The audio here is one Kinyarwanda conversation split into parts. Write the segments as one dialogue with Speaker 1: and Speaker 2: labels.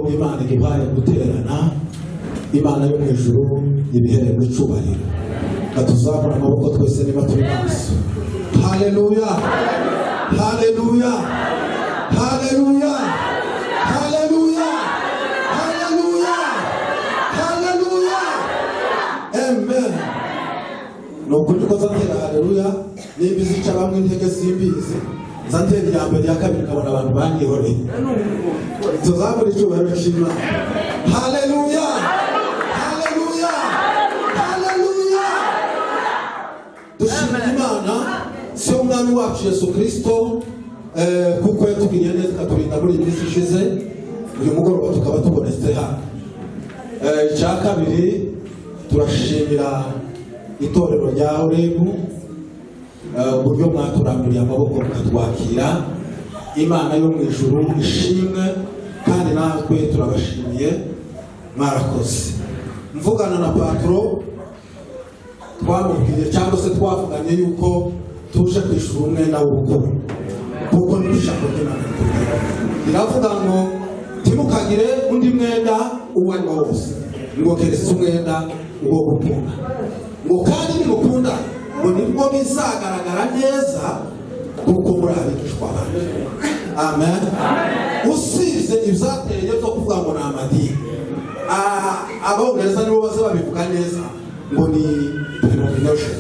Speaker 1: Imana iduhaye guterana. Imana yo mu ijuru ibihererwa icyubahiro. Katuzamura amaboko twese niba turi maso. Haleluya, haleluya, haleluya, haleluya, haleluya, haleluya, amen. Ni ukuri ko nzatera haleluya, nimba izica bamwe intege simbizi. Nzatera iya mbere, iya kabiri, nkabona abantu banyihoreye. Tuzamura icyubahiro cy'Imana. Haleluya, haleluya, haleluya. Dushimira Imana si Umwami wacu Yesu Kirisito, kuko yatugiriye neza ikaturinda muri iyi minsi ishize, uyu mugoroba tukaba tubonetse hano. Icya kabiri, turashimira itorero rya Horebu, uburyo mwaturamburiye amaboko mukatwakira. Imana yo mu ijuru ishimwe, kandi natwe turabashimiye, mwarakoze. Mvugana na patro, twamubwiye cyangwa se twavuganye yuko tuje kwishyura umwenda w'urukundo, kuko ni ijambo ry'Imana ritubwira, riravuga ngo ntimukagire undi mwenda uwo ari wo wose, ngo keretse umwenda wo gukunda, ngo kandi nimukunda ngo nibwo bizagaragara neza kuko muri abigishwa banjye. Amen. Usibye ibyateye byo kuvuga ngo ni amadini, Abongereza nibo baza babivuga neza ngo ni denomination,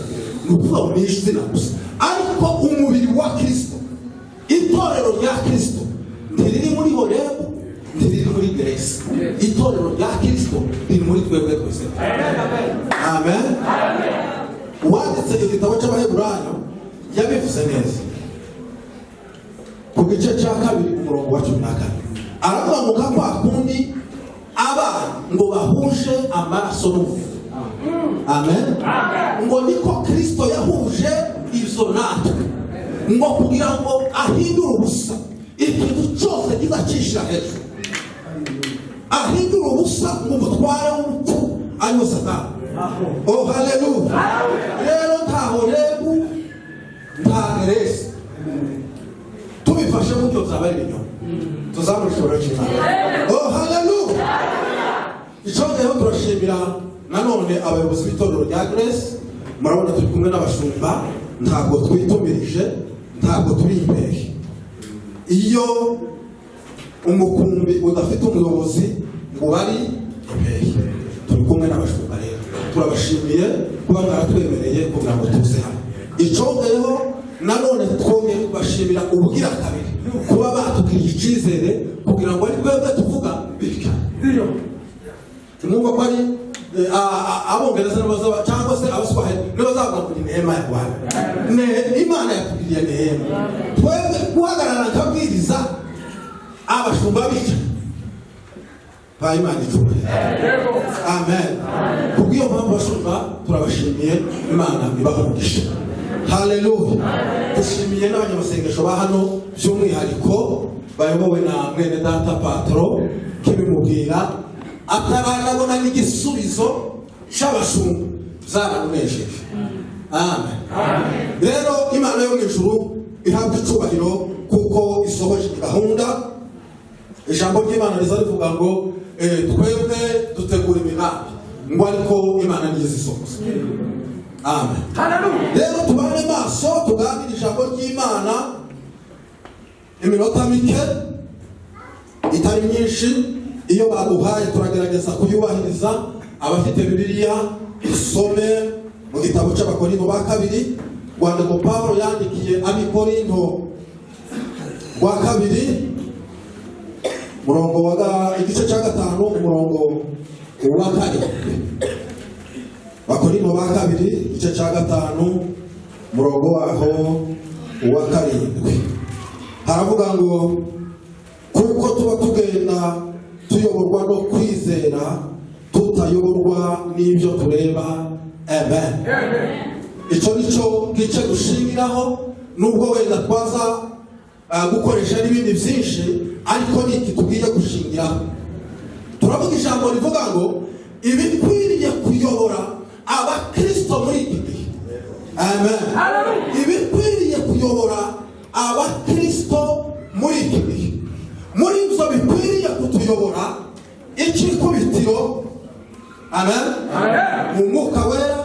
Speaker 1: ni ukuvuga ngo ni izina gusa, ariko umubiri wa Kirisito, itorero rya Kirisito, ntiriri muri Horebu, ntiriri muri Grace. Itorero rya Kirisito riri muri twebwe twese. Amen. Uwanditse igitabo cy'Abaheburayo yabivuze neza ku gice cya 2, umurongo wa 14, aravuga ngo nka kwa kundi abana ngo bahuje amaraso n'umubiri, amen, ngo niko Kirisito yahuje ibyo natwe, ngo kugira ngo ahindure ubusa ikintu cyose kiza cyishyira hejuru, ahindure ubusa mu mutware w'urupfu ariwo Satani. Oh, haleluya! Rero nta Horebu, nta Grace, tubifashe gutyo byaba ari ibinyoma. Tuzamura ishobora cy'Imana. Oh, haleluya! Icyongeyeho, turashimira nanone abayobozi b'itorero rya Grace. Murabona turi kumwe n'abashumba, ntabwo twitumirije, ntabwo turi imbere. Iyo umukumbi udafite umuyobozi ngo bari imbere, turi kumwe n'abashumba. Rero turabashimiye kuba mwaratwemereye kugira ngo tuze hano. Icyongeyeho nanone, twongeye kubashimira ubugira kabiri kuba batugiriye icyizere kugira ngo ari twebwe tuvuga bityo. Tumwumva ko ari Abongereza nibo cyangwa se Abaswahili nibo bazavuga ngo ni neema ya Bwana. Imana yatugiriye neema twebwe guhagarara nkabwiriza abashumba bica ba. Imana icubahiro. Amen. Kubw'iyo mpamvu, bashumba, turabashimiye, Imana ibaha umugisha. Haleluya! Dushimiye n'abanyamasengesho ba hano by'umwihariko, bayobowe na mwene data patro. Kibimubwira ataranabona n'igisubizo cy'abashumba byaramunejeje. Amen. Rero Imana yo mu ijuru ihabwa icubahiro kuko isohoje gahunda. Ijambo ry'Imana riza rivuga ngo twebwe dutegura imigambi, ngo ariko Imana niyo izisohoza. Amen. Rero tubane maso, tuganire ijambo ry'Imana iminota mike itari myinshi. Iyo baduhaye turagerageza kuyubahiriza. Abafite Bibiliya, isome mu gitabo cy'Abakorinto ba kabiri, rwandiko Pawulo yandikiye Abikorinto rwa kabiri, murongo wa igice cya 5, umurongo wa 7. Bakorinto ba kabiri, igice cya 5, umurongo waho wa 7, haravuga ngo kuko tuba tugenda tuyoborwa no kwizera, tutayoborwa n'ibyo tureba. Amen. Icyo ni cyo gice dushingiraho, nubwo wenda twaza gukoresha n'ibindi byinshi, ariko ni iki tugiye gushingiraho. Turavuga ijambo rivuga ngo ibikwiriye kuyobora Abakristo muri iki gihe. Amen. Ibikwiriye kuyobora Abakristo muri iki gihe, muri ibyo bikwiriye kutuyobora Icyikubitiro, amen, mu Mwuka Wera.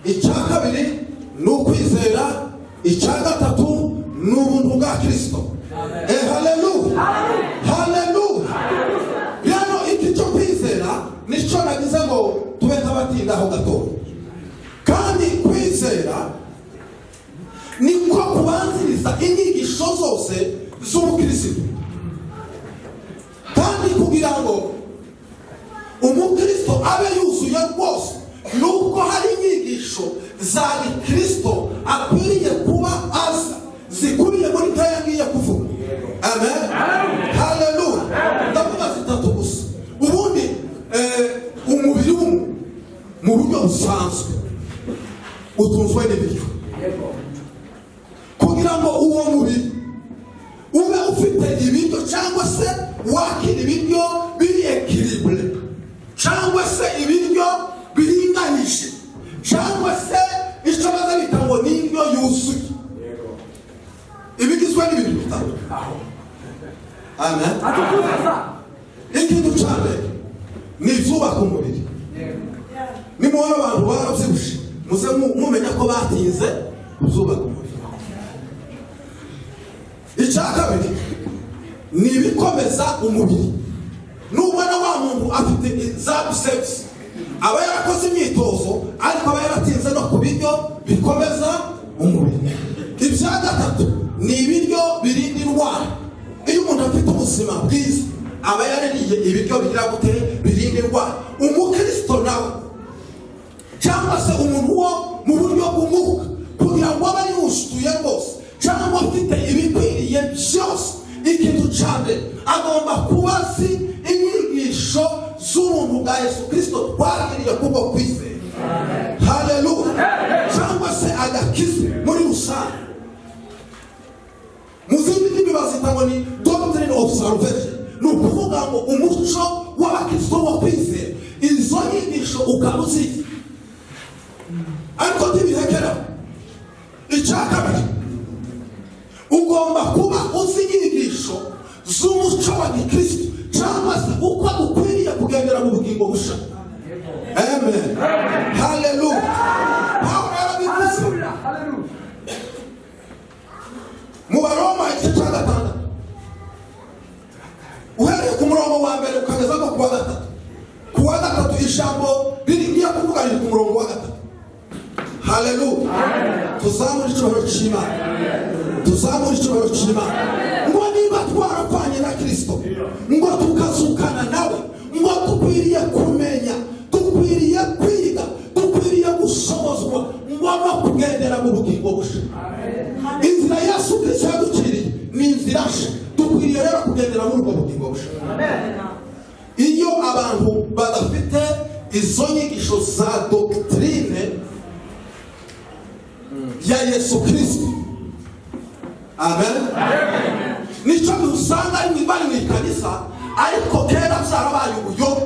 Speaker 1: Icya kabiri ni ukwizera. Icya gatatu ni ubuntu bwa Kirisito. Haleluya, haleluya! Rero iki cyo kwizera nicyo nagize ngo tube nk'abatindaho gatoya. Kandi kwizera niko kubanziriza inyigisho zose z'ubukirisitu. Kandi kugira ngo umukristo abe yuzuye rwose, nubwo hari inyigisho za gikristo akwiriye kuba azi zikubiye muri nkaya ngiye kuvuga. Amen, haleluya! Ndavuga zitatu gusa. Ubundi umubiri w'umuntu mu buryo busanzwe utunzwe n'ibiryo. Kugira ngo uwo mubiri ube ufite ibiryo, cyangwa se wakira ibiryo biri équilibré, cyangwa se ibiryo biringanije, cyangwa se icyo baza bita ngo ni indyo yuzuye, ibigizwe n'ibintu bitatu. Amen. Ikintu cya mbere ni ibyubaka umubiri. Nimubona abantu barabyibushye, muze mumenya ko batinze kubyubaka umubiri. Icya kabiri ni ibikomeza umubiri. Nubona wa muntu afite za biceps, aba yarakoze imyitozo, ariko aba yaratinze no ku biryo bikomeza umubiri. Ibya gatatu ni ibiryo birinda indwara. Iyo umuntu afite ubuzima bwiza, aba yarariye ibiryo bigira gute? Birinda indwara. Umukristo nawe, cyangwa se umuntu wo mu buryo bw'umwuka, kugira ngo abe yuzuye rwose cyangwa afite ibikwiriye byose, ikintu cya mbere agomba kuba azi inyigisho z'ubuntu bwa Yesu Kirisito twagiriye kubwo kwizera, haleluya, cyangwa se agakiza muri rusange. Mu zindi ndimi bazita ngo ni doctrine of salvation, ni ukuvuga ngo umuco w'abakristo wo kwizera. Izo nyigisho ukaba uzizi. Ariko ntibihekera. Icya kabiri, ugomba kuba uzi inyigisho z'umuco wa gikristo, cyangwa se uko ukwiriye kugendera mu bugingo busha. Amen, haleluya! Pawulo yarabivuze mu Baroma igice cya 6, uhereye ku murongo wa mbere ukageza no ku wa gatatu. Ku wa gatatu, ijambo riri ngiye kuvuga riri ku murongo wa gatatu. Haleluya! Tuzamure icyubahiro cy'Imana, tuzamure icyubahiro cy'Imana. Ngo niba twarapfanye na Kirisito, ngo tukazukana nawe, ngo dukwiriye kumenya, dukwiriye kwiga, dukwiriye gushobozwa ngo no kugendera mu bugingo busha. Inzira Yesu Kirisito yaduciriye ni inzira nshya. Dukwiriye rero kugendera muri ubwo bugingo busha. Iyo abantu badafite izo nyigisho za doctrine ya Yesu Kirisito, amen, nicyo usanga bari mu ikanisa, ariko kera byarabaye ubuyobe.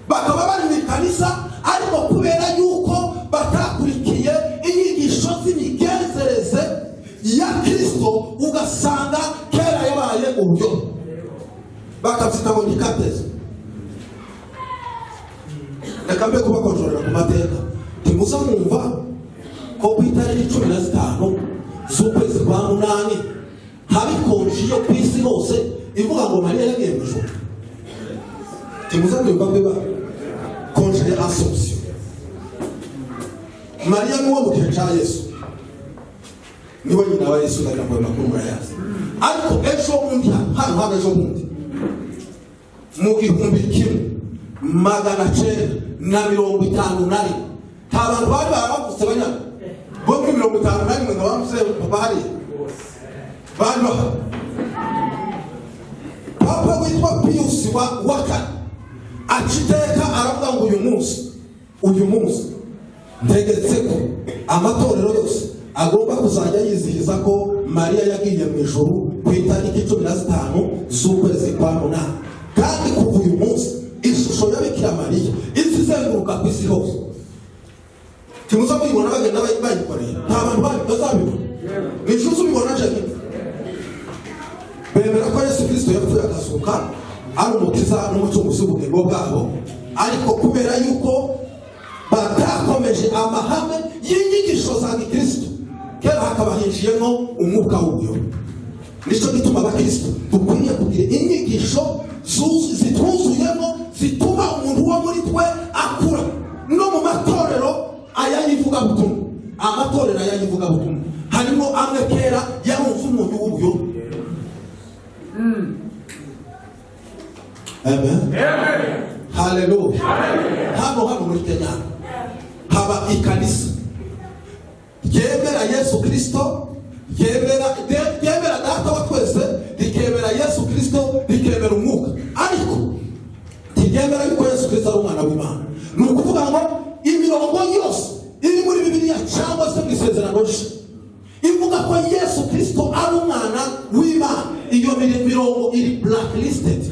Speaker 1: Bakaba bari mu ikanisa, ariko kubera yuko batakurikiye inyigisho z'imigenzereze ya Kirisito, ugasanga kera yabaye ubuyobe, bakabyita ngo ni katezi. Reka mbe kubakonjorera ku mateka. Ntimuza mwumva ko ku itariki 15 z'ukwezi kwa 8 haba ikonji yo ku isi hose ivuga ngo Mariya yagiye mu ijuru? Ntimuza mwumva ko iba congé ya Assomption? Mariya ni uwo mu gihe cya Yesu, niwe nyina wa Yesu. Ndagira ngo ayo makuru murayazi. Ariko ejo bundi hano hano, ejo bundi mu 1951, nta bantu bari baravutse banyana bo muri 51 ngo bamuze papa hariya bari bahari. Papa witwa Pius wa kane aca iteka, aravuga ngo uyu munsi, uyu munsi ntegetse ko amatorero yose agomba kuzajya yizihiza ko Mariya yagiye mu ijuru ku itariki 15 z'ukwezi kwa 8. Kandi kuva uyu munsi ishusho ya Bikira Mariya izi izenguruka ku isi hose. Ntimuza muyibona bagenda bayikoreye? Nta bantu bazabibona? Ni inshuti ubibona. Jeni bemera ko Yesu Kirisito yapfuye akazuka. Ari umukiza n'umucunguzi w'ubugingo bwabo, ariko kubera yuko batakomeje amahame y'inyigisho za gikristo, kera hakaba hinjiyemo umwuka w'ubuyobe. Nicyo gituma abakristo dukwiriye kugira inyigisho zituzuyemo, zituma umuntu wo muri twe akura. No mu matorero aya y'ivugabutumwa, amatorero aya y'ivugabutumwa, harimo amwe kera yarunze umunyu w'ubuyobe. Amen, haleluya. Hano muri Kenya haba ikanisa ryemera Yesu Kirisito, ryemera Data wa twese, rikemera Yesu Kirisito, rikemera Umwuka, ariko ntiryemera yuko Yesu Kirisito ari umwana w'Imana. Ni ukuvuga ngo imirongo yose iri muri Bibiliya cyangwa se mu Isezerano Rishya ivuga ko Yesu Kirisito ari umwana w'Imana, iyo mirongo iri blacklisted,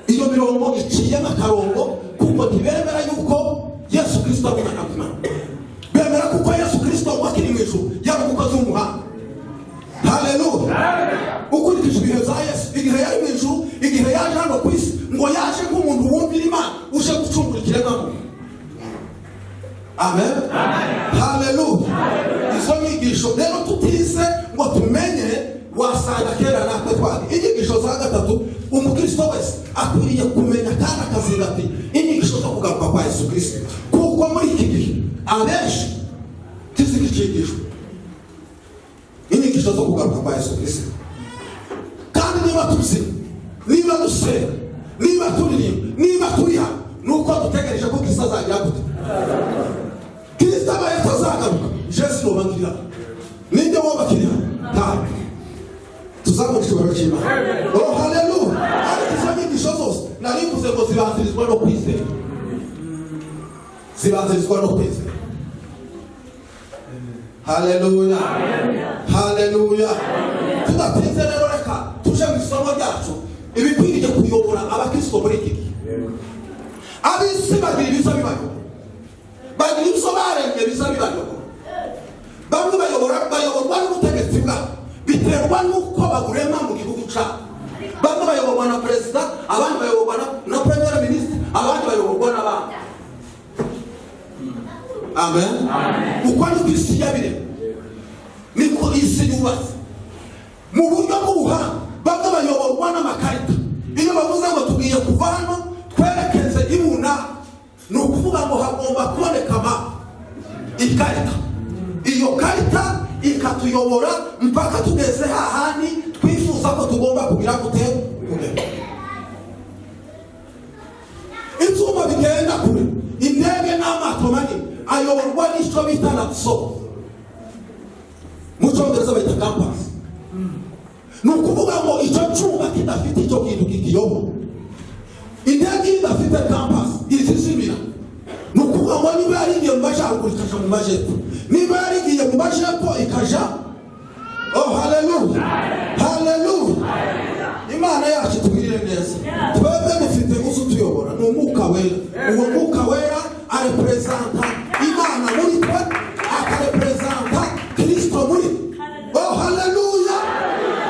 Speaker 1: iyo mirongo iciyemo akarongo, kuko ntibemera yuko Yesu Kirisito ari umwana w'Imana. Bemera kuko Yesu Kirisito akiri mu ijuru yari umukozi w'umuhanga. Haleluya! Ukurikije ibihe bya Yesu, igihe yari mu ijuru, igihe yaje hano ku isi, ngo yaje nk'umuntu wumvira Imana, uje gucungura ikiremwamuntu. Amen, haleluya. Izo nyigisho rero tutize ngo tumenye, wasanga kera natwe twari. Inyigisho za gatatu umukristo wese akwiriye kumenya kandi akaziga ati inyigisho zo kugaruka kwa Yesu Kristo, kuko muri iki gihe abenshi tizikicigishwa inyigisho zo kugaruka kwa Yesu Kristo. Kandi niba tubyina, niba dusenga, niba turirimba, niba turi hano, ni uko dutegereje ko Kristo azagira gute? Kristo abaye atazagaruka, jesu nobangirira ninde wobakiriha? Ntabwo tuzabona icyubahiro cy'Imana. Oh, haleluya! Ariko izo nyigisho zose nari mvuze ngo zibanzirizwa no kwizera, zibanzirizwa no kwizera. Haleluya, haleluya. Tudatinze rero, reka tuje mu isomo ryacu, ibikwiriye kuyobora abakristo muri iki gihe. Ab'isi bagira ibiza bibayobora, bagira ibyo baremye biza bibayobora. Bamwe bayoborwa n'ubutegetsi bwabo, biterwa n'uko baburema mu gihugu cyabo. Bamwe bayoborwa na perezida, abandi bayoborwa na premier ministre, abandi bayoborwa n'abandi. Amen. Uko niko isi yabiremye, niko isi yubatse mu buryo bw'ubuhanga. Bamwe bayoborwa n'amakarita. Iyo bavuze ngo tugiye kuva hano twerekeze ibuna, ni ukuvuga ngo hagomba kuboneka ikarita. Iyo karita ikatuyobora mpaka tugeze hahandi twifuza ko tugomba kugira gute? Kugera. Ibyuma bigenda kure, indege n'amato manini, ayoborwa n'icyo bita navigation, mu Cyongereza bayita compass. Ni ukuvuga ngo icyo cyuma kidafite icyo kintu kikiyobora, indege iyo idafite compass izizimira. Ni ukuvuga ngo niba yarigiye mu majyaruguru ikaja mu majyepfo, niba yarigiye mu majyepfo ikaja. Oh, haleluya, haleluya! Imana yacu tugirire neza. Twebwe dufite uzi utuyobora, ni Umwuka Wera. Uwo Mwuka Wera areperezanta Imana muri twe, akareperezanta Kirisito muri. Oh, haleluya!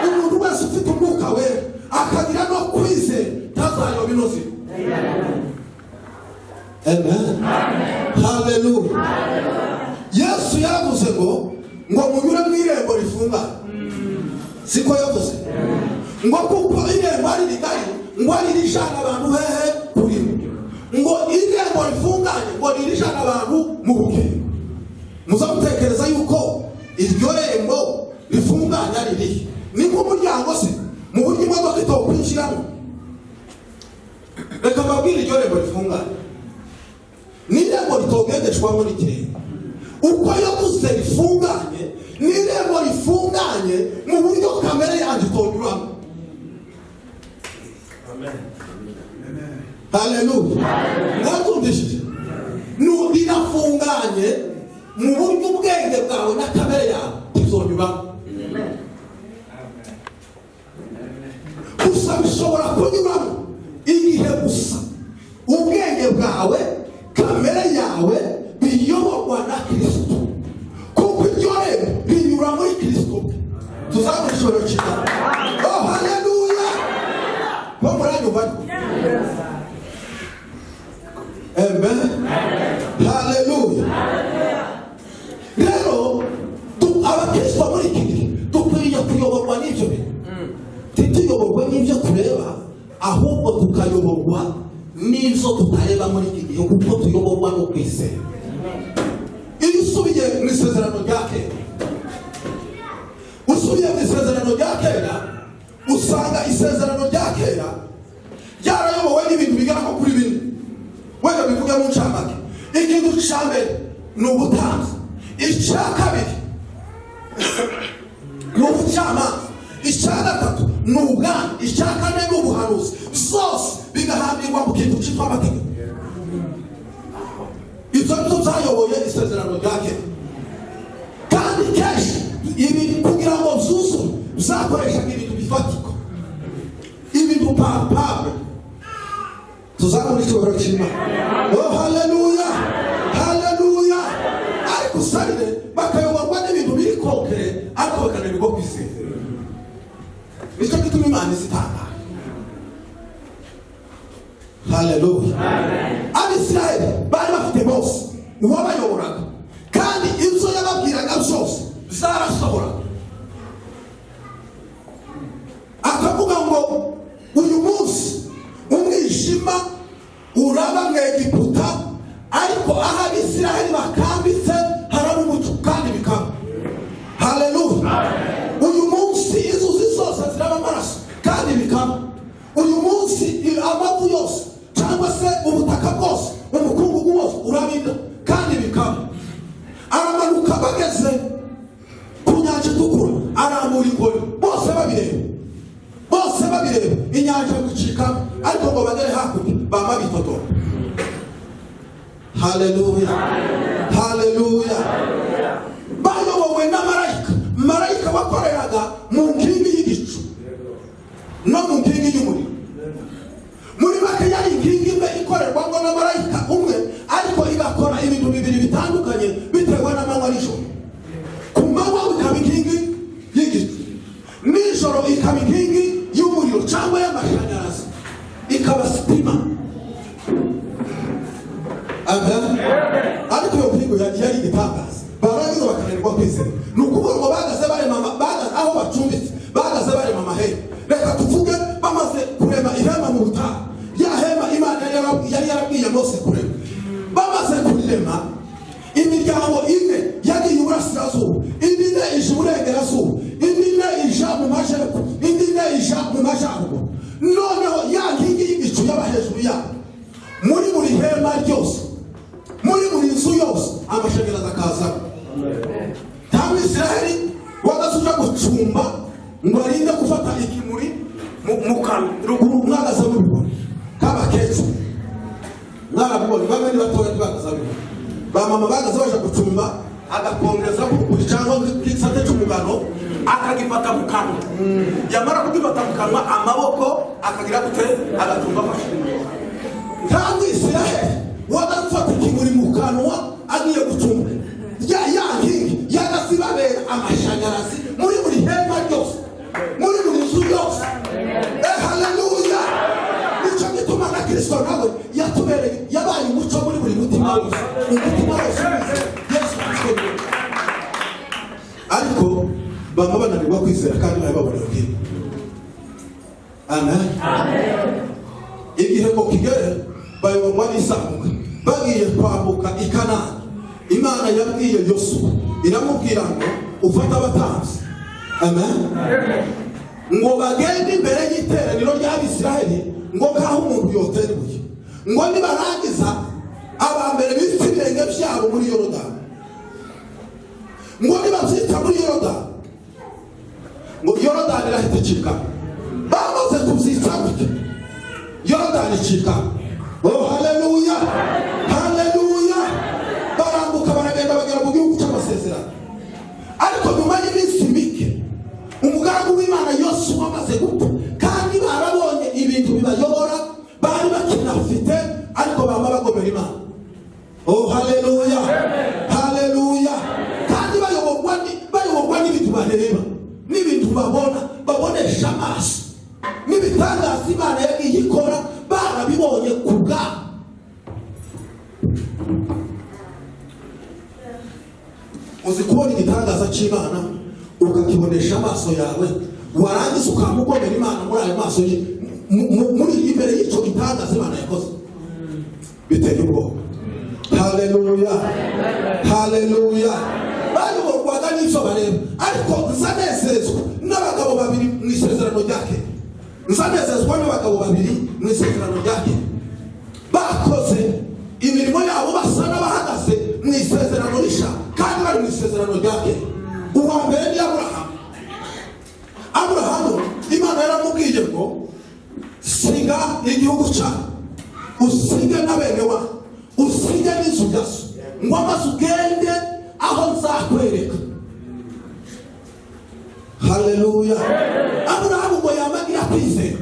Speaker 1: Umuntu wese ufite Umwuka Wera akagira no kwizera ntazayoba inoze. Amen, haleluya. Yesu yaravuze ngo munyure mu irembo rifunganye. Siko yavuze? Ngo kuko irembo ari rigari, ngo ari rijana abantu hehe? Kurimo. Ngo irembo rifunganye, ngo ririjana abantu mu bugingo. Muza mutekereza yuko iryo rembo rifunganye ari rihe? Ni nk'umuryango se, mu buryo imodoka itokwinjiramo? Reka mbabwire, iryo rembo rifunganye ni irembo ritogendeshwamo n'ikirenge. Uko yavuze rifunganye, ni irembo rifunganye mu buryo kamere yanjye itonyuramo. Haleluya! Mwabyumvishije? Rirafunganye mu buryo ubwenge bwawe na kamere yawe ntizonyuramo. Gusa bishobora kunyuramo igihe gusa ubwenge bwawe, kamere yawe biyoborwa na Kirisito, kuko iryo rembo rinyura muri Kirisito. Tuzabona ishobora cy'Imana. Oh, haleluya! Murabyumva ariko? Amen, haleluya. Rero abakristo muri iki gihe dukwiriye kuyoborwa n'ibyo bintu, ntituyoborwe n'ibyo tureba, ahubwo tukayoborwa n'ibyo tutareba muri iki gihe, kuko tuyoborwa no kwizera. Iyo usubiye mu Isezerano rya Kera, usubiye mu Isezerano rya Kera, usanga Isezerano rya Kera ryarayobowe n'ibintu bigera nko kuri bine. Wenda bivuge mu ncamake. Ikintu cya mbere ni ubutambyi, icya kabiri ni ubucamanza, icya gatatu ni ubwami, icya kane ni ubuhanuzi. Zose bigahambirwa mu kintu cyitwa amategeko. Ibyo nibyo byayoboye Isezerano rya Kera. Kandi kenshi ibi kugira ngo byuzure byakoreshaga ibintu bifatika, ibintu palpable. Tuzamura icyubahiro cy'Imana. Oh, haleluya, haleluya. Ariko usarire bakayoborwa n'ibintu biri concret, ariko bakananirwa kwizera. Nicyo gituma Imana izitanga. Haleluya. Abisirayeli bari bafite Mose uwabayoboraga, kandi ibyo yababwiraga byose byarasohoraga. Akavuga ngo uyu munsi umwijima uraba mu Egiputa, ariko aho Abisirayeli bakambitse haraba umucyo, kandi bikaba. Haleluya. Uyu munsi inzuzi zose ziraba amaraso, kandi bikaba. Uyu munsi amavu yose cyangwa se ubutaka bwose, umukungugu wose urabinda, kandi bikaba. Aramanuka, bageze ku Nyanja Itukura, arambura inkoni, bose babireba, bose babireba, inyanja gucikamo, ariko ngo bagere hakurya bama bitotora. Haleluya, haleluya. Bayobowe na marayika, marayika wakoreraga mu nkingi y'igicu no mu nkingi y'umuriro. Muri make, yari inkingi imwe ikorerwamo na marayika umwe, ariko igakora ibintu bibiri bitandukanye bitewe n'amanywa n'ijoro. Ku manywa ikaba inkingi y'igicu, nijoro ikaba inkingi y'umuriro cyangwa y'amashanyarazi, ikaba sitima. Amen. Ariko iyo nkingi yari igitangaza, barangiza bakananirwa kwizera. Ni ukuvuga ngo bagaze barema bagaze aho bacumbitse, bagaze barema amahema. Reka tuvuge bamaze kurema ihema mu butayu, ya hema Imana yari yarabwiye Mose kurema. Bamaze kurirema, imiryango ine yagiye iburasirazuba, indi ine ija iburengerazuba, indi ine ija mu majepfo, indi ine ija mu majyaruguru. Noneho ya nkingi y'igicu yaba hejuru yabo, muri buri hema ryose, muri buri nzu yose, amashanyarazi akazamo. Nta Mwisiraheli wagaze uja gucumba ngo arinde gufata ikimuri mu kanwa. Ruguru mwagaze mubibona, k'abakecuru mwarabibonye, bamwe ni batoya ntibagaze babibona. Ba mama bagaze baje gucumba, agakongeza kuguru cyangwa nk'igisate cy'umugano, akagifata mu kanwa. Yamara kugifata mu kanwa, amaboko akagira gute? Agatumba afashe. Nta Mwisiraheli wagafata ikimuri mu kanwa agiye gucumba. Ya nkingi yagasibabera amashanyarazi muri buri hema ryose, muri buri nzu yose. Eh, haleluya. Nicyo gituma na Kristo nawe yatubereye, yabaye umuco muri buri mutima wose, umutima wose wizera Yesu Kristo ni we. Ariko bama bananirwa kwizera, kandi bari babona iyo nkingi. Amen. Igihe ngo kigere, bayoborwa n'isambuka, bagiye kwambuka i Kanani. Imana yabwiye Yosuwa, iramubwira ngo ufate abatambyi, amen, ngo bagende imbere y'iteraniro ry'Abisiraheli, ngo nk'aho umuntu yotera ibuye, ngo nibarangiza aba mbere bitse ibirenge byabo muri Yorodani, ngo nibabyita muri Yorodani, ngo Yorodani irahita icika. Bamaze kubyitsa gutya, Yorodani icika. Oh, haleluya, haleluya. Barambuka, baragenda, bagera mu gihugu cy'amasezerano. Ariko nyuma y'iminsi mike, umugaragu w'Imana Yosuwa amaze gupfa, kandi barabonye ibintu bibayobora, bari bakinafite, ariko bama bagomera Imana. Oh, haleluya, haleluya. Kandi bayoborwa n'ibintu bareba, n'ibintu babona, babonesha amaso, n'ibitangaza Imana yagiye ikora. cy'Imana ukakibonesha amaso yawe, warangiza ukamugomera Imana muri ayo maso ye, muri imbere y'icyo gitangaza Imana yakoze, biteye ubwoba. Haleluya, haleluya. Bayoborwaga n'ibyo bareba, ariko nzanezezwa n'abagabo babiri mu isezerano rya kera. Nzanezezwa n'abagabo babiri mu isezerano rya kera bakoze imirimo yabo basa n'abahagaze mu isezerano risha kandi bari mu isezerano rya kera. Uwa mbere ni Aburahamu. Aburahamu Imana yaramubwiye ngo: "Siga igihugu cyawe, usige na bene wa, usige n'inzu ya so, ngo amaze ugende aho nzakwereka." Haleluya. Aburahamu ngo yamagira kwizera,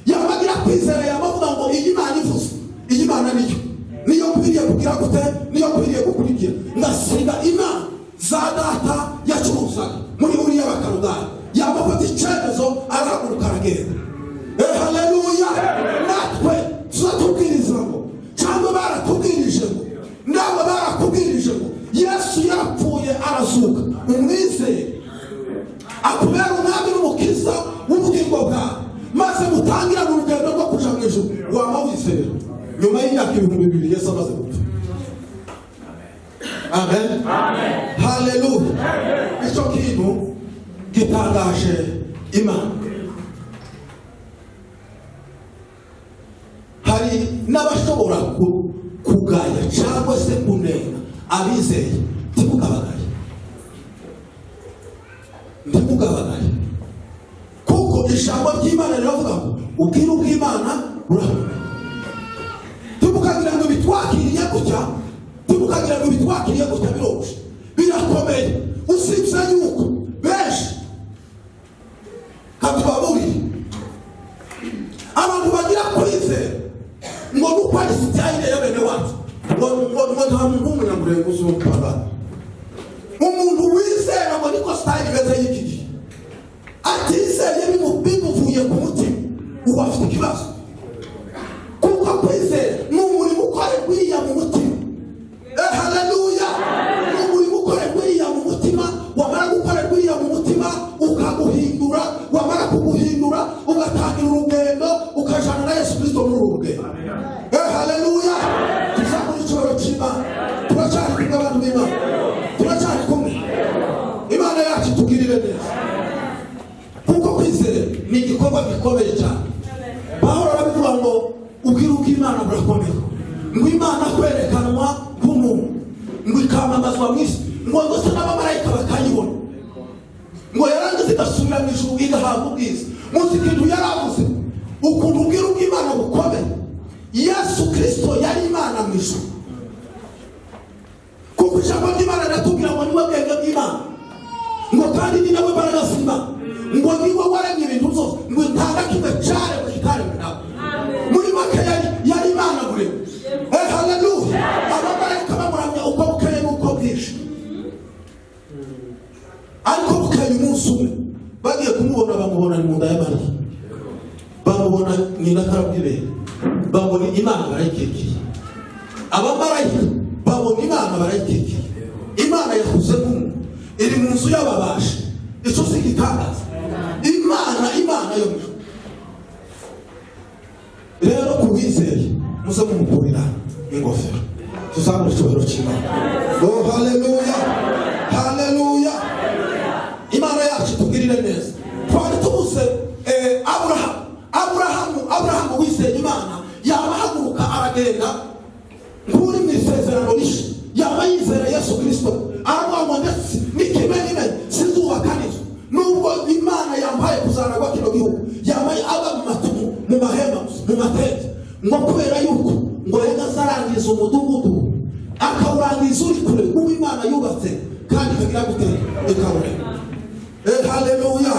Speaker 1: yamagira kwizera, yamavuga ngo: "Iyi Imana ivuze, iyi Imana niyo nkwiriye kugira gute? Niyo nkwiriye gukurikira. Ngasiga imana za data yacuruzaga muri buriya bakarugara." Yamafata icyemezo, arahaguruka, aragenda. Haleluya. Natwe tuzatubwiriza ngo, cyangwa baratubwirije ngo, nawe barakubwirije ngo Yesu yarapfuye arazuka, umwizere akubera umwami n'umukiza w'ubugingo bwawe, maze mutangirane urugendo rwo kuja mu ijuru. Wama wizera nyuma y'imyaka 2000 Yesu amaze gupfa. Amen, haleluya. Icyo kintu gitangaje Imana. Hari n'abashobora kugaya cyangwa se kunenga abizeye. Ntimukabagaye, ntimukabagaye, kuko ijambo ry'Imana riravuga ngo ubwiru bw'Imana burakomeye. Ntimukagira ngo ibitwakiriye gutya, ntimukagira ngo ibitwakiriye gutya biroroshye. Birakomeye. Usibye yuko benshi katubaburire, abantu bagira kwizera ngo nuko ari style ya bene wacu, ngo nta muntu w'umunyamurenge uzi umupagani. Umuntu wizera ngo niko style imeze y'iki gihe, atizeye bimuvuye ku mutima, ubu afite ikibazo, kuko kwizera ni umurimo ukorerwa iriya mu mutima. Haleluya. Ni umurimo ukorerwa iriya mu mutima. Wamara gukorerwa iriya mu mutima ukaguhindura, wamara kuguhindura ugatangira urugendo, ukajana na Yesu Kirisito muri uru rugendo. Haleluya. Tuzamura icyubahiro cy'Imana. Turacyari kumwe, abantu b'Imana? Turacyari kumwe? Imana yacu itugirire neza, kuko kwizera ni igikorwa gikomeye cyane. Pawulo arabivuga ngo ubwiru bw'Imana burakomeye, ngo Imana kwerekanwa nk'umuntu, ngo ikamamazwa mu isi, ngo ndetse n'abamarayika bakayibona, ngo yarangiza igasubira mu ijuru igahabwa ubwiza. Muzi ikintu yaravuze, ukuntu ubwiru bw'Imana bukomeye? Yesu Kirisito yari Imana mu ijuru, kuko ijambo ry'Imana riratubwira ngo niwe bwenge bw'Imana, ngo kandi ni nawe mbaraga z'Imana, ngo niwe waremye ibintu byose, ngo nta na kimwe cyaremwe kitaremwe nawe. Muri make yari Imana buremwe. Haleluya. Abamarayika bamuramya uko bukeye n'uko bwije, ariko bukeye umunsi umwe bagiye kumubona, bamubona mu nda ya Mariya, bamubona nyina karabwibera, babona Imana barayikikiye. Abamarayika babona Imana barayikikiye. Imana yakuze nk'umuntu, iri mu nzu y'ababashi. Icyo si igitangaza? Imana, Imana yo mu ijuru. Rero ku wizeye muze mumukurira ingofero, tuzamura icyubahiro cy'Imana. Oh, haleluya, haleluya. Imana yacu tugirire neza. Twari tubuze Aburahamu. Aburahamu wizeye Imana yaba ahaguruka aragenda nk'uri mu isezerano rishya, yaba yizera Yesu Kirisito, aravuga ngo ndetse n'ikimenyimenyi sinzubaka n'inzu nubwo Imana yampaye kuzaragwa kino gihugu. Yaba aba mu matumu, mu mahema, mu matente, ngo kubera yuko ngo yagaze arangiza umudugudu, akawurangiza uri kure uwo Imana yubatse kandi ikagira gute? Ikawurema. Haleluya,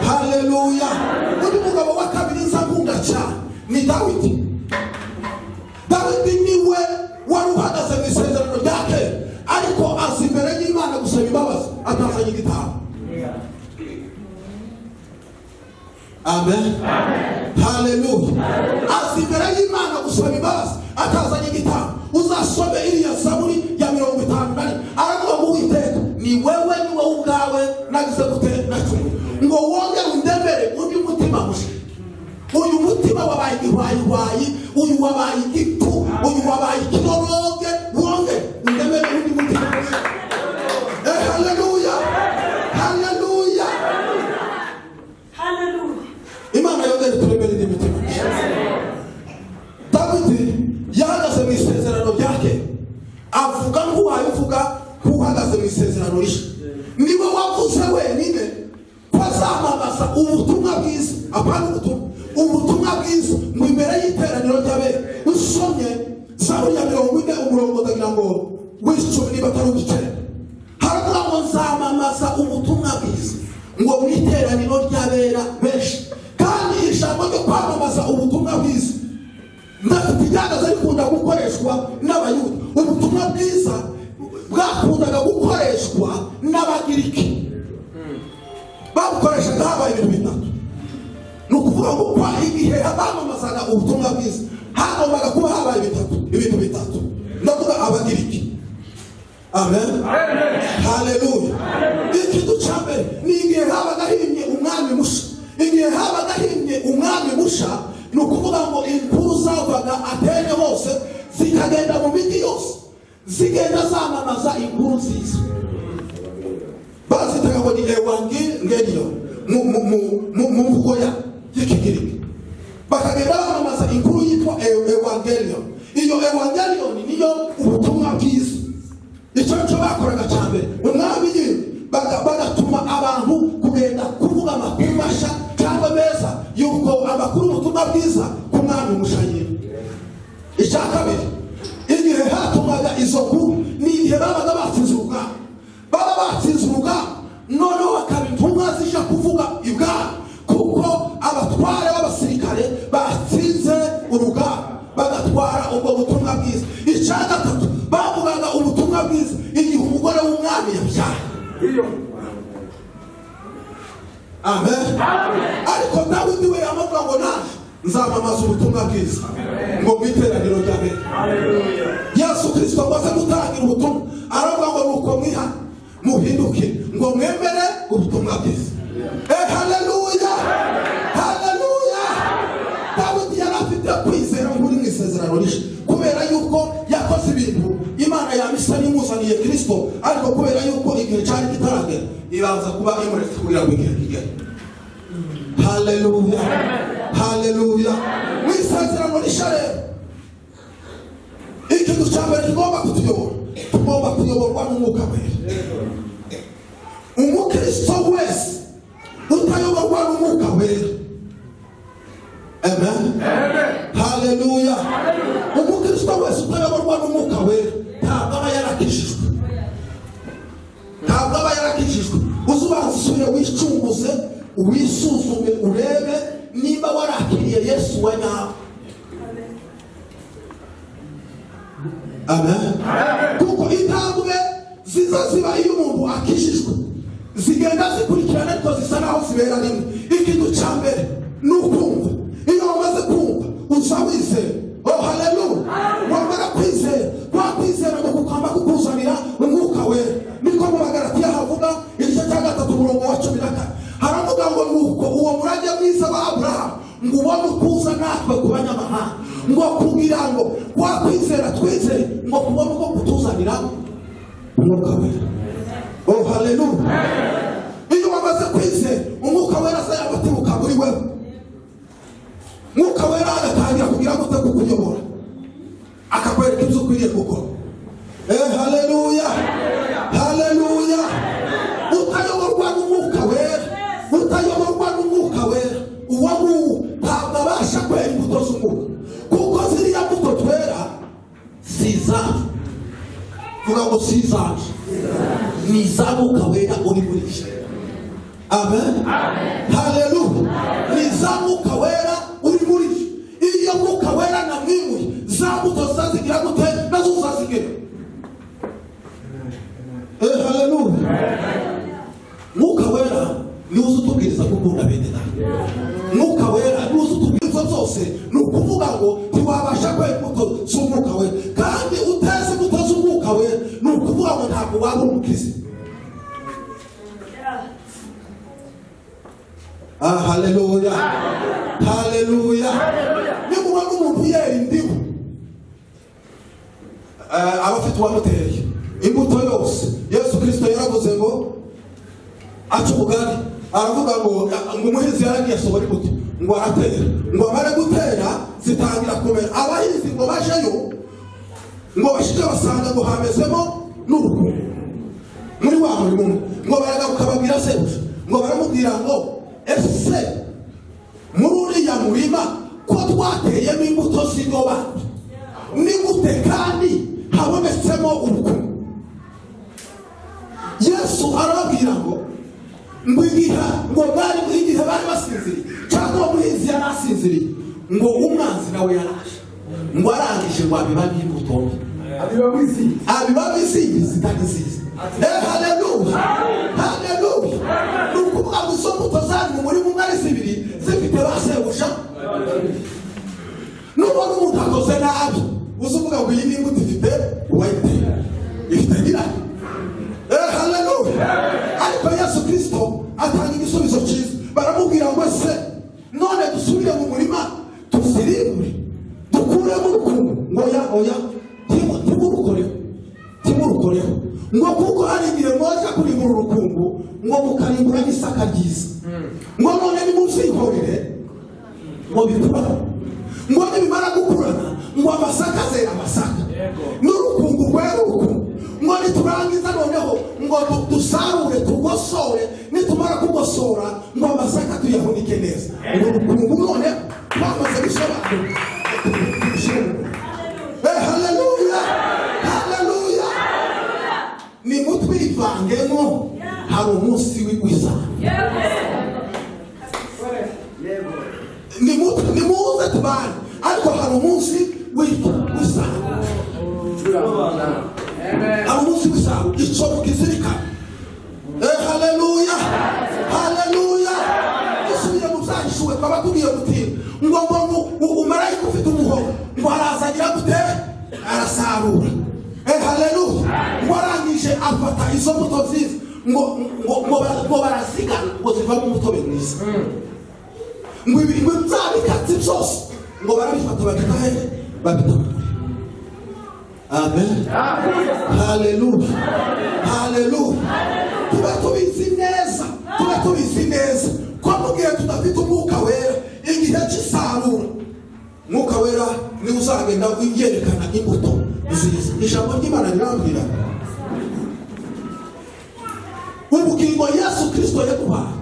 Speaker 1: haleluya. Undi mugabo wa kabiri nza nkunda cyane ni Dawidi. Dawidi niwe wari uhagaze mu isezerano rya kera, ariko aza imbere y'Imana gusaba imbabazi atazanye igitabo. Amen, haleluya. Aza imbere y'Imana gusaba imbabazi atazanye igitabo. Uzasome iriya Zaburi ya 51, aravuga ngo: "Uwiteka, ni wewe, ni wowe ubwawe." Ngo wongere undemere undi mutima mushya. Uyu mutima wabaye igihwayihwayi, uyu wabaye igipu, uyu wabaye ikiroroge. Wongere undemere undi mutima mushya. Eh, haleluya, haleluya!
Speaker 2: Hallelujah.
Speaker 1: Imana yongere turemere indi mitima mishya. Dawidi yahagaze mu isezerano rya kera, avuga nk'uwaye uvuga ko uhagaze mu isezerano rishya. Niwe wavuze wenyine ko azamamaza ubutumwa bwiza, apana ubutumwa, ubutumwa bwiza, ngo imbere y'iteraniro ry'abera. Usomye Zaburi ya 40, umurongo ndagira ngo w'10 niba atari uw'icenda, haravuga ngo: "Nzamamaza ubutumwa bwiza ngo mu iteraniro ry'abera benshi." Kandi ijambo ryo kwamamaza ubutumwa bwiza, ndafite iryagaze, rikunda gukoreshwa n'Abayuda. Ubutumwa bwiza bwakundaga gukoreshwa n'Abagiriki. Babukoreshaga habaye ibintu bitatu. Ni ukuvuga ngo kwa igihe bamamazaga ubutumwa bwiza, hagombaga kuba habaye bitatu, ibintu bitatu. Ndavuga Abagiriki. Amen, haleluya! Ikintu cya mbere ni igihe habaga himye umwami musha. Igihe habaga himye umwami musha, ni ukuvuga ngo inkuru zavaga Atene hose zikagenda mu mijyi yose, zigenda zamamaza inkuru nziza. Bazitaga ngo ni evangelion mu mvugo ya y'Ikigiriki. Bakagenda bamamaza inkuru yitwa evangelion. Iyo evangelion niyo ubutumwa bwiza. Icyo nicyo bakoraga cya mbere. Umwami nyine bagatuma abantu kugenda kuvuga amakuru mashya cyangwa meza yuko amakuru, ubutumwa bwiza ku mwami mushayiri. Icya kabiri, igihe hatumaga izo nkuru ni igihe babaga batsinze urugamba. Baba batsinze urugamba, noneho bakaba intumwa zija kuvuga ibwami kuko abatware b'abasirikare batsinze urugamba, bagatwara ubwo butumwa bwiza. Icya gatatu, bavugaga ubutumwa bwiza igihe umugore w'umwami yabyaye. Amen. Ariko Dawidi we amavuga ngo: "Naje nzamamaza ubutumwa bwiza ngo mu iteraniro ry'abera." Yesu Kirisito amaze gutangira ubutumwa, aravuga ngo: "Nuko mwiha muhinduke ngo mwemere ubutumwa bwiza." Eh, haleluya, haleluya! Dawidi yari afite kwizera nk'uri mu isezerano rishya, kubera yuko yakoze ibintu Imana yabisa n'imuzaniye Kirisito, ariko kubera yuko igihe cyari kitaragera, ibanza kuba imuretse kugira ngo igihe kigere. Haleluya, haleluya! Mu isezerano rishya rero, ikintu cya mbere kigomba kutuyobora, tugomba kuyoborwa n'Umwuka Wera. Umukristo wese utayoborwa n'Umwuka Wera, amen, haleluya, umukristo wese utayoborwa n'Umwuka Wera ntabwo aba yarakijijwe, ntabwo aba yarakijijwe. Uze ubanza usubire wicunguze, wisuzume, urebe niba warakiriye Yesu wa nyawe. Amen. Kuko intambwe ziza ziba iyo umuntu akijijwe zigenda zikurikirana, ariko zisa naho zibera rimwe. Ikintu cya mbere ni ukumva. Iyo wamaze kumva, uza wizera. Oh, haleluya! Wamara kwizera, kwa kwizera ngo kukamba kukuzanira Umwuka Wera. Niko mu Bagaratiya havuga, igice cya 3, umurongo wa 14, haravuga ngo: "Nuko uwo murage mwiza wa Aburahamu ngo ubone ukuza natwe ku banyamahanga, ngo kugira ngo kwa kwizera twizeye ngo kubone uko kutuzanira Umwuka Wera." Oh, haleluya! Iyo wamaze kwizera, Umwuka Wera aza yabatibuka muri wewe. Mwuka Wera agatangira kugira gute? Kukuyobora, akakwereka ibyo ukwiriye gukora. Eh, haleluya, haleluya! Utayoborwa n'Umwuka Wera, utayoborwa n'Umwuka Wera, uwo nguwo ntabwo abasha kwera imbuto z'umwuka, kuko ziriya mbuto twera si izacu. Vuga ngo: "Si izacu, ni iza Mwuka Wera uri muri njye." Amen, haleluya! Ni iza Mwuka Wera uri muri njye. Iyo Mwuka Wera namwimuye, za mbuto zizazigira gute? Nazo uzazigira. Eh, haleluya! Mwuka Wera niwe uza utubwiriza gukunda bene data. Mwuka Wera niwe uza utubwiriza zose. Ni ukuvuga ngo ntiwabasha kwera imbuto z'Umwuka Wera, kandi uteze imbuto z'Umwuka Wera, ni ukuvuga ngo ntabwo waba uri umukristo. Ah, haleluya, haleluya! Nimubona umuntu yera indimu, aba afite uwamuteye. Imbuto yose, Yesu Kirisito yaravuze ngo aca umugani, aravuga ngo umuhinzi yaragiye asohora imbuto, ngo aratera, ngo amare gutera zitangira kumera. Abahinzi ngo bajeyo, ngo bashike basanga ngo hamezemo n'urukungu muri wa murimo umwe. Ngo baragaruka babwira sebuja, ngo baramubwira ngo: "Ese muri uriya murima ko twateyemo imbuto z'indobanure, ni gute kandi habonetsemo urukungu?" Yesu arababwira ngo igihe ngo bari igihe bari basinziriye, cyangwa uwo muhinzi yari asinziriye, ngo umwanzi nawe yaraje, ngo arangije ngo abiba imbuto mbi, abiba izindi zitari nziza. Haleluya, haleluya! Ni ukuvuga ngo izo mbuto zari mu murima umwe ari zibiri, zifite ba sebuja. Nubona umuntu akoze nabi, uzi uvuga ngo iyi ni imbuto ifite uwayiteye, ifite nyirayo. Haleluya! Ariko Yesu Kirisito atanga igisubizo cyiza. Baramubwira ngo: "Ese none dusubire mu murima tuzirimbure, dukuremo urukungu?" Ngo: "Oya, oya, ntimurukoreho, ntimurukoreho," ngo kuko hari igihe mwaje kurimbura urukungu, ngo mukarimbura n'isaka ryiza. Ngo none nimuzihorere ngo bikuraho, ngo nibimara gukurana, ngo amasaka azera amasaka, n'urukungu rwera urukungu. Ngo niturangiza noneho ngo dusarure, tugosore, nitumara kugosora, ngo amasaka tuyahunike neza, ngo urukungu noneho twamaze gusobanura tubishyire mu murima. Haleluya, haleluya! Nimutwivangemo, hari umunsi w'isaha. Nimuze tubane, ariko hari umunsi w'isaha, hari umunsi w'isaha. Icyo mukizirikana. Haleluya, haleluya! Dusubiye mu Byahishuwe, twaba tugiye gutinda. Ngo umumarayika ufite umuhoro ngo araza agira gute? Arasarura. Haleluya! Ngo arangije afata izo mbuto nziza, ngo barazigana, ngo zivamo umutobe mwiza. Ngo ibi, ngo bya bikatsi byose, ngo barabifata babita hehe? Babita mu muriro. Amen, haleluya, haleluya! Tuba tubizi neza, tuba tubizi neza ko mu gihe tudafite Umwuka Wera, igihe cy'isarura, Umwuka Wera niwe uzagenda yerekana imbuto nziza. Ijambo ry'Imana rirambwira ubugingo Yesu Kirisito yaduhaye,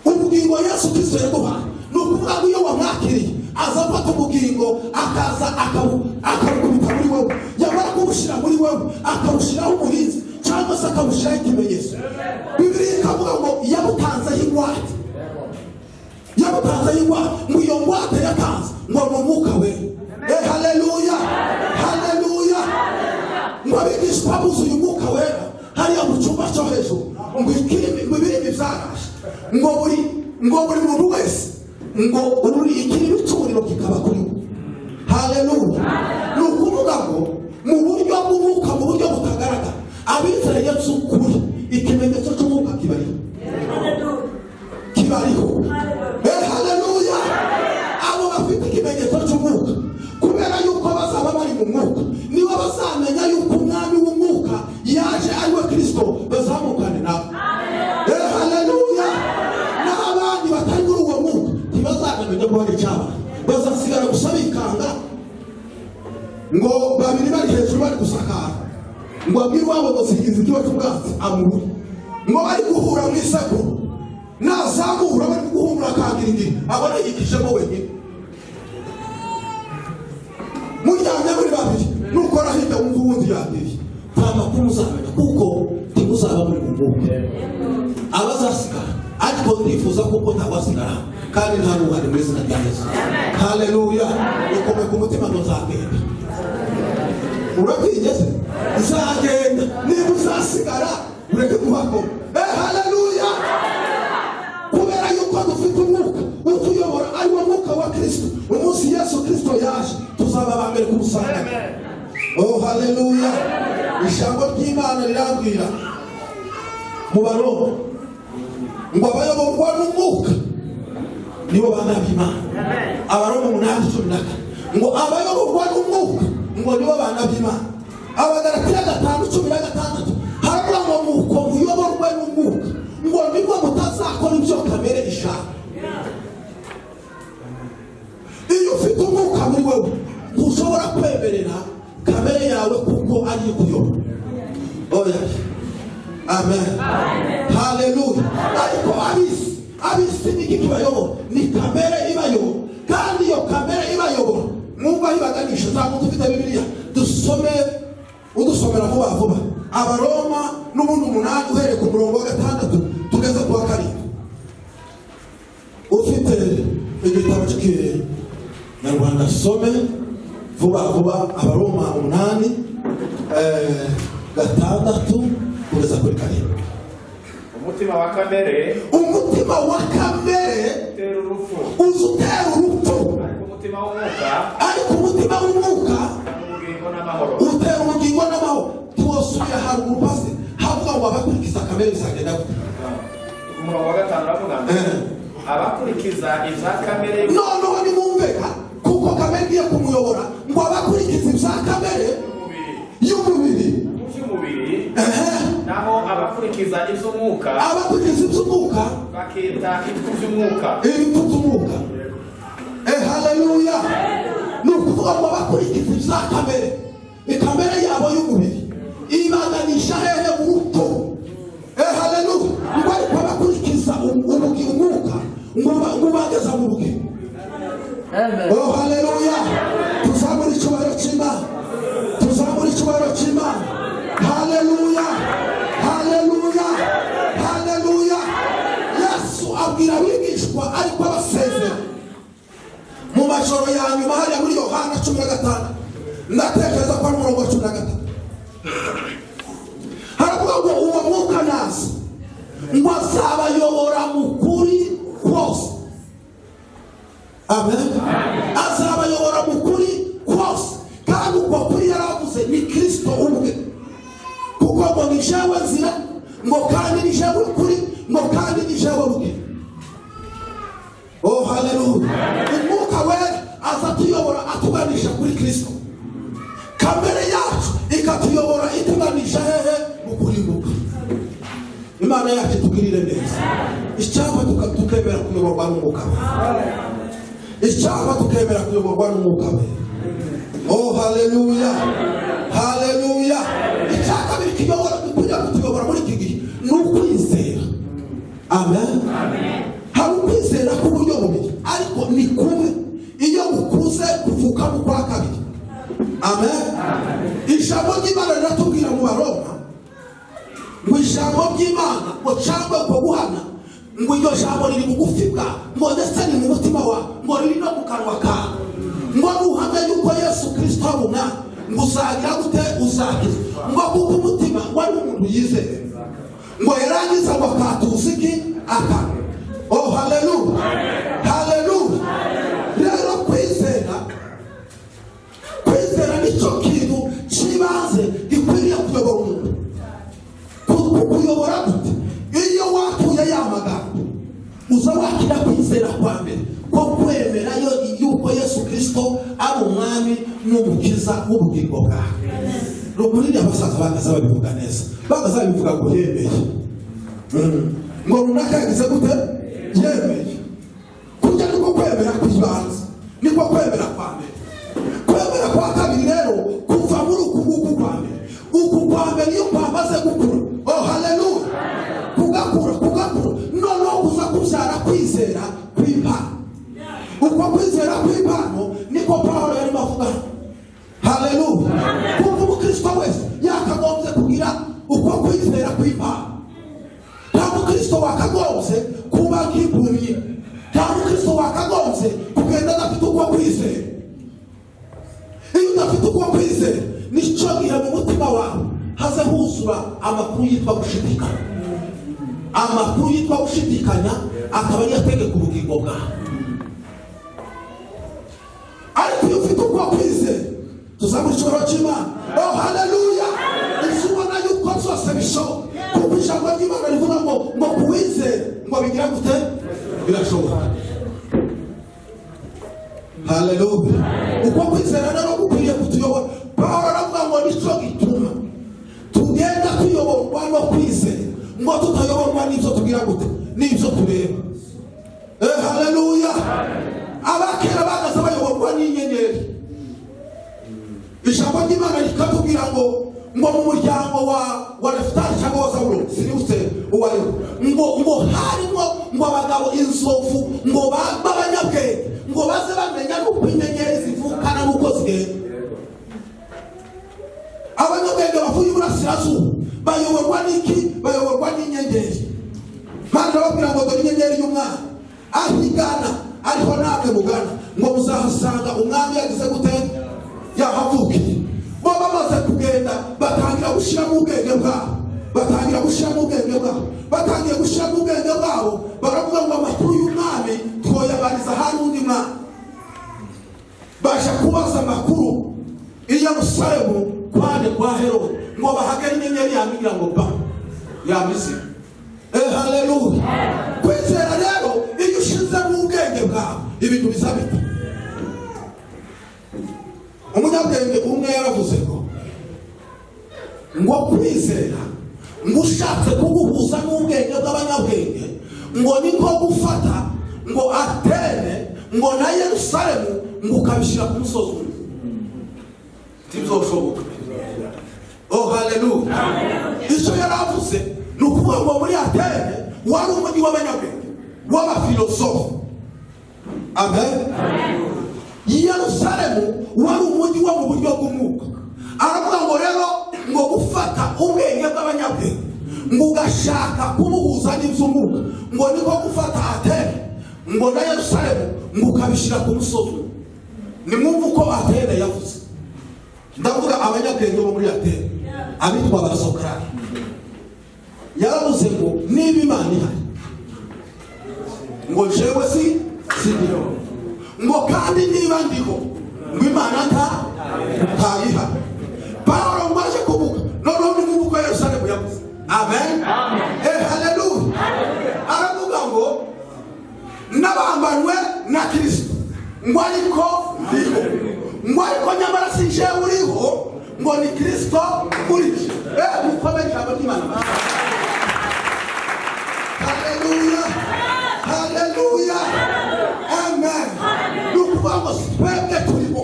Speaker 1: ubugingo Yesu Kirisito yaduhaye. Ni ukuvuga ngo iyo wamwakiriye, aza afata ubugingo, akaza akabukubita muri wowe. Yamara kubushyira muri wowe, akabushyiraho umurinzi cyangwa se akabushyiraho ikimenyetso. Bibiliya ikavuga ngo yabutanzeho ingwate, yabutanzeho ingwate. Ngo iyo ngwate yatanze ngo ni Umwuka Wera. Haleluya, haleluya! Ngo abigishwa buzuye Umwuka Wera hariya mu cyumba cyo hejuru, ngo ikirimi, ngo ibirimi byaraje, ngo buri muntu wese ngo uri ikirimi cy'umuriro kikaba kuri we. Haleluya! Ni ukuvuga ngo mu buryo bw'umwuka, mu buryo butagaragara, abizeye Yesu kuri ikimenyetso cy'umwuka kibariho, kibariho. Haleluya! Abo bafite ikimenyetso cy'umwuka, kubera yuko bazaba bari mu mwuka, nibo bazamenya yuko umwami w'umwuka yaje, ari we Kirisito, bazamukane nawe. Haleluya! N'abandi batari muri uwo mwuka ntibazanamenya ko hari icyabaye, bazasigara gusa bikanga. Ngo babiri bari hejuru bari gusakara, ngo abwire iwabo ngo sigize ikiba cy'ubwatsi amubure. Ngo bari guhura mu isekuru, nazamura bari guhumura akangirigiri, abona yikijemo wenyine. Muryamye muri babiri, nukora hirya wumva uwundi yagiye, nta makuru muzamenya kuko ntimuzaba muri mu mwuka. Abazasigara, ariko ndifuza kuko ntawasigara kandi nta n'uhari, mu izina rya Yesu. Haleluya! Ikomeye ku mutima ngo nzagenda. Urabyigeze? Nzagenda. Niba uzasigara, ureke guhakoma. Haleluya! Kubera yuko dufite umwuka utuyobora, ari wo mwuka wa Kristo, umunsi Yesu Kristo yaje tuzaba aba mbere kumusangana. Oh, haleluya! Ijambo ry'Imana rirambwira mu Baroma. Ngo abayoborwa n'Umwuka nibo bana b'Imana. Abaroma 8:14, ngo abayoborwa n'Umwuka ngo nibo bana b'Imana. Abagalatiya 5:16 haravuga ngo nuko muyoborwe n'Umwuka, ngo nibwo mutazakora ibyo kamere ishaka. Iyo ufite Umwuka muri wowe, ntushobora kwemerera kamere yawe kuko ari ikuyobora. Oya, amen, haleluya. Ariko abisi ni iki kibayobora? Ni kamere ibayobora. Kandi iyo kamere ibayobora, mwumva aho ibaganisha. Nta muntu ufite Bibiliya? Dusome, udusomera vuba vuba Abaroma n'ubundi 8, uhereye ku murongo wa 6 tugeze ku wa 7. Ufite igitabo cy'Ikinyarwanda some vuba vuba Abaroma 8, 6 kugeza kuri 7.
Speaker 2: Umutima wa kamere
Speaker 1: Umutima wa kamere
Speaker 2: utera urupfu,
Speaker 1: uza utera urupfu,
Speaker 2: ariko umutima w'umwuka
Speaker 1: ariko umutima w'umwuka
Speaker 2: ubugingo n'amahoro.
Speaker 1: utera ubugingo n'amahoro. Tuwosubira haruguru pasi havuga ngo abakurikiza kamere bizagenda gute?
Speaker 2: Ku murongo wa 5 uravuga ngo abakurikiza ibya kamere
Speaker 1: Noneho nimwumve, kuko kamere igiye kumuyobora, ngo abakurikiza ibya kamere
Speaker 2: y'umubiri
Speaker 1: y'umubiri
Speaker 2: by'umubiri,
Speaker 1: Ehe.
Speaker 2: naho abakurikiza iby'umwuka
Speaker 1: Abakurikiza iby'umwuka
Speaker 2: bakita ibyo by'umwuka.
Speaker 1: Ibipfu by'umwuka. Haleluya! Ni ukuvuga ngo abakurikiza ibya kamere, ikamere yabo y'umubiri ibaganisha hehe? Mu rupfu. Haleluya! Ngo ariko abakurikiza umwuka, ngo ubageza mu bugingo. Oh, haleluya! Tuzamura icyubahiro cy'Imana, tuzamura icyubahiro cy'Imana. Haleluya, haleluya, haleluya! Yesu abwira abigishwa ariko abasezera mu majoro ya nyuma, hariya muri Yohana 16, ndatekereza ko ari umurongo wa 13, haravuga ngo uwo Mwuka naza, ngo azabayobora mu kuri kose. Amen. Azabayobora mu kuri kose. Kandi uko kuri yaravuze ni Kirisito ubwe, kuko ngo ni jewe nzira, ngo kandi ni jewe kuri, ngo kandi ni jewe bugingo. Oh, haleluya! Umwuka Wera aza atuyobora, atuganisha kuri Kirisito. Kamere yacu ikatuyobora ituganisha hehe? Mu kurimbuka. Imana yacu itugirire neza. Icyampa tukemera kuyoborwa n'Umwuka Wera. Icyampa tukemera kuyoborwa n'Umwuka Wera. Oh, haleluya, haleluya! Icya kabiri kiyobora, gikwiriye kutuyobora muri iki gihe, ni ukwizera. Amen. Hari ukwizera k'uburyo bubiri, ariko ni kumwe. Iyo gukuze kuvuka mu kwa kabiri. Amen. Ijambo ry'Imana riratubwira mu Baroma ngo ijambo ry'Imana, ngo cyangwa ngo guhana, ngo iryo jambo riri bugufi bwa, ngo ndetse ni mu mutima wawe, ngo riri no mu kanwa kawe, ngo nuhamya yuko Yesu Kirisito ari Umwami, ngo uzagira gute? Uzakizwa. Ngo kuko umutima ngo ari umuntu yizeye, ngo yarangiza ngo akatuza iki? Akanwa. Oh, haleluya, haleluya! Rero kwizera nicyo kintu cy'ibanze gikwiriye kuyobora umuntu. Kuyobora gute? Iyo watuye ya magambo, uza wakira kwizera kwa mbere ko kwemera yuko Yesu Kirisito ari Umwami n'Umukiza w'ubugingo bwawe. Ruguririya abasaza bagaza babivuga neza, bagaza babivuga ngo yemeye. Ngo runaka yagize gute? Yemeye. Kurya niko kwemera kw'ibanze, niko kwemera kwa mbere. Kwemera kwa kabiri rero kuva muri uku nguku kwa mbere. Uku kwa mbere iyo kwamaze gukura, oh haleluya, kugakura, kugakura, noneho kuza kubyara kwizera kw'impano. Uko kwizera kw'impano niko Pawulo yarimo avuga. Haleluya! Kumva umukristo wese yakagombye kugira uko kwizera kw'impano. Nta mukristo wakagombye kuba nk'impumyi. Nta mukristo wakagombye kugenda adafite uko kwizera. Iyo udafite uko kwizera, nicyo gihe mu mutima wawe haze huzura amakuru yitwa gushidikanya. Amakuru yitwa gushidikanya akaba ariyo ategeka ubugingo bwawe. Ariko iyo ufite uko kwizera, tuzamura icyubahiro cy'Imana. Oh, haleluya! Uzi ubona yuko byose bishoboka, kuko ijambo ry'Imana rivuga ngo kuwizera. Ngo bigira gute? Birashoboka. Haleluya! Uko kwizera rero gukwiriye kutuyobora. Pawulo aravuga ngo nicyo gituma tugenda tuyoborwa no kwizera, ngo tutayoborwa n'ibyo tugira gute, n'ibyo tureba. Haleluya! Abakera bagaze bayoborwa n'inyenyeri. Ijambo ry'Imana rikatubwira ngo mu muryango wa Nefutali cyangwa wa Zabuloni, sinibutse uwo ari we, ngo harimo ngo abagabo inzovu ngo b'abanyabwenge, ngo baze bamenya n'uko inyenyeri zivukana n'uko zigenda. Abanyabwenge bavuye iburasirazuba bayoborwa n'iki? Bayoborwa n'inyenyeri. Mana arababwira ngo dore inyenyeri y'umwami aho igana ariho namwe mugana, ngo muzahasanga umwami yagize gute? Yahavukiye. Bo bamaze kugenda batangira gushyiramo ubwenge bwabo, batangira gushyiramo ubwenge bwabo, batangiye gushyiramo ubwenge bwabo, baravuga ngo amakuru y'umwami twoyabariza ahari undi mwami. Baje kubaza amakuru i Yerusalemu kwande kwa Herode, ngo bahagere inyenyeri yamigira ngo ba yamizira. Haleluya! Kwizera rero, iyo ushizemo ubwenge bwawe, ibintu biza bita. Umunyabwenge umwe yaravuze ngo kwizera, ngo ushatse kuguhuza n'ubwenge bw'abanyabwenge, ngo ni nko gufata ngo Atene ngo na Yerusalemu, ngo ukabishyira ku musozi umwe, ntibizoshoboka. Oh, haleluya! Icyo yari avuze ni ukuvuga ngo muri Atene wari umujyi w'abanyabwenge, w'abafilosofu, amen. Yerusalemu wari umujyi wo mu buryo bw'umwuka. Aravuga ngo rero ngo gufata ubwenge bw'abanyabwenge ngo ugashaka kubuhuza n'iby'umwuka, ngo niko gufata Atene ngo na Yerusalemu ngo ukabishyira ku musozi umwe. Nimwumve uko Atene yavuze. Ndavuga abanyabwenge bo muri Atene abitwa ba Sokarate. Yaravuze ngo niba Imana ihari, ngo jewe si sindiho, ngo kandi niba ndiho, ngo Imana ntayihari. Pawulo ngo aje kuvuga noneho, nimwumve uko Yerusalemu yavuze, amen. Haleluya! Aravuga ngo nabambanywe na Kirisito, ngo ariko ndiho, ngo ariko nyamara si jewe uriho, ngo ni Kirisito uri. Mukomere ijambo ry'Imana. Haleluya, haleluya, amen. Ni ukuvuga ngo si twebwe turiho,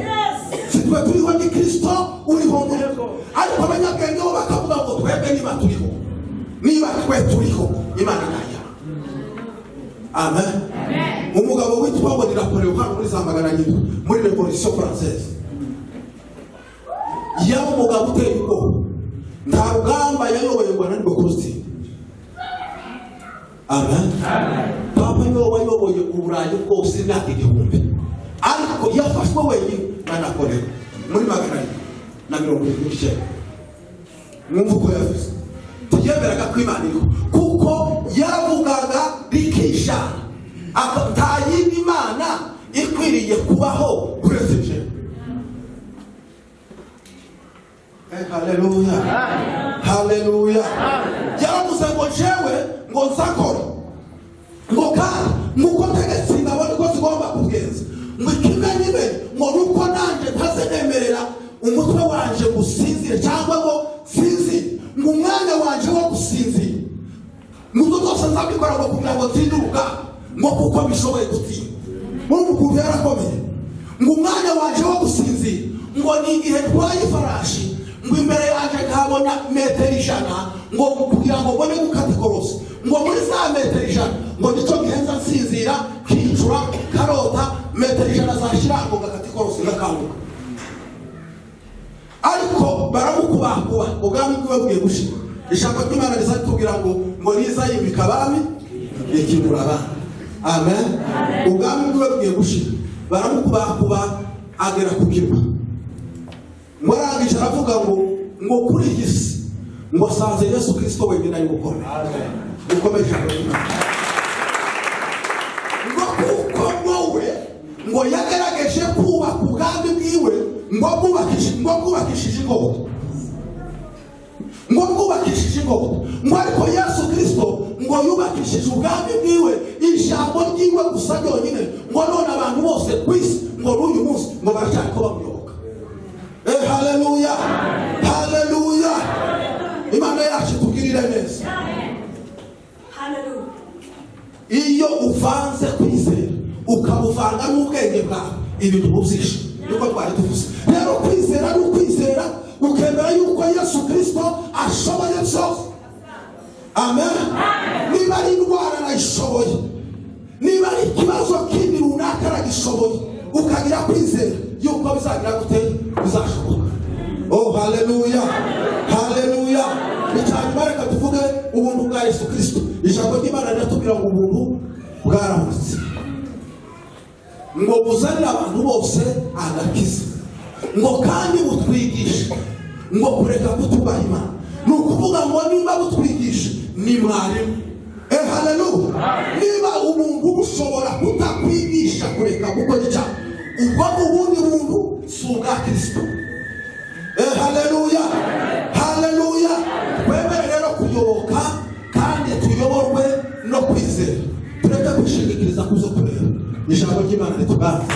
Speaker 1: si twe turiho, ni Kirisito uriho muri twe. Ariko abanyabwenge bo bakavuga ngo twebwe niba turiho, niba twe turiho, Imana ntayo. Amen. Umugabo witwa ngo ni Napoleon, hano muri za 700 muri Révolution française, yaba umugabo uteye ubwoba. Nta rugamba yayoboye ngo ananirwe kurutsinda, amen. Papa niwe wayoboye Uburayi bwose imyaka 1000, ariko yafashwe wenyine na Napoleon muri 779. Mwumva uko yavuze: ntiyemeraga ko Imana iriho, kuko yaravugaga rikishana. Nta yindi mana ikwiriye kubaho uretse jewe. Haleluya, haleluya! Yaravuze ngo jewe ngo nzakora, ngo kandi nguko ntegetse ingabo niko zigomba kugenza, ngo ikimenyimenyi ngo nuko nanje ntazenemerera umutwe wanje ngo usinzire cyangwa ngo nsinzire, ngo umwanya wanje wo gusinzira, ngo ibyo byose nzabikora ngo kugira ngo ntsinde urugamba, ngo kuko bishoboye gutsinda. Muri ukuntu yarakomeye, ngo umwanya wanje wo gusinzira ngo ni igihe ntwaye ifarashi, ngo imbere yanjye nkabona metero 100, ngo kugira ngo mbone gukata ikorosi, ngo muri za metero 100 ngo nicyo gihe nza nsinzira, kicura karota, metero 100 zashira ngo gakata ikorosi, ngakanguka. Ariko baramukubakuba, ubwami bwiwe bugiye gushira. Ijambo ry'Imana riza ritubwira ngo riza yimika abami, rikimura abami, amen. Ubwami bwiwe bugiye gushira, baramukubakuba, agera ku kirwa. Ngo arangije aravuga ngo kuri iyi si ngo asanze Yesu Kirisito wenyine ari gukomera. Gukomera ijambo ry'Imana, ngo kuko wowe ngo yagerageje kubaka ubwami bwiwe ngo bwubakishije inkota. Ngo rwubakishije ingogo, ngo ariko Yesu Kirisito ngo yubakishije ubwami bwiwe ijambo ryiwe gusa ryonyine, ngo none abantu bose ku isi ngo n'uyu munsi ngo baracyari ko bamuyoboka. Eh, haleluya, haleluya! Imana yacu itugirire neza.
Speaker 3: Hallelujah.
Speaker 1: Iyo uvanze kwizera ukabuvanga n'ubwenge bwawe, ibintu bubyishe. Niko twari tuvuze rero, kwizera ni ukwizera ukemera yuko Yesu Kirisito ashoboye byose. Amen. Niba ari indwara arayishoboye, niba ari ikibazo kindi runaka aragishoboye, ukagira kwizera yuko bizagira gute? Bizashoboka. Oh, haleluya, haleluya! Icyanyuma, reka tuvuge ubuntu bwa Yesu Kirisito. Ijambo ry'Imana riratubwira ngo ubuntu bwarahutse, ngo buzanire abantu bose agakiza, ngo kandi butwigisha ngo kureka kutubaha Imana. Ni ukuvuga ngo niba butwigisha, ni mwarimu. Eh, haleluya! Niba ubuntu bushobora kutakwigisha kureka gukora icyaha, ubwo ni ubundi buntu, si ubwa Kirisito. Eh, haleluya, haleluya! Twemere rero kuyoboka kandi tuyoborwe no kwizera, tureke kwishingikiriza ku byo kureba. Ijambo ry'Imana rituganze.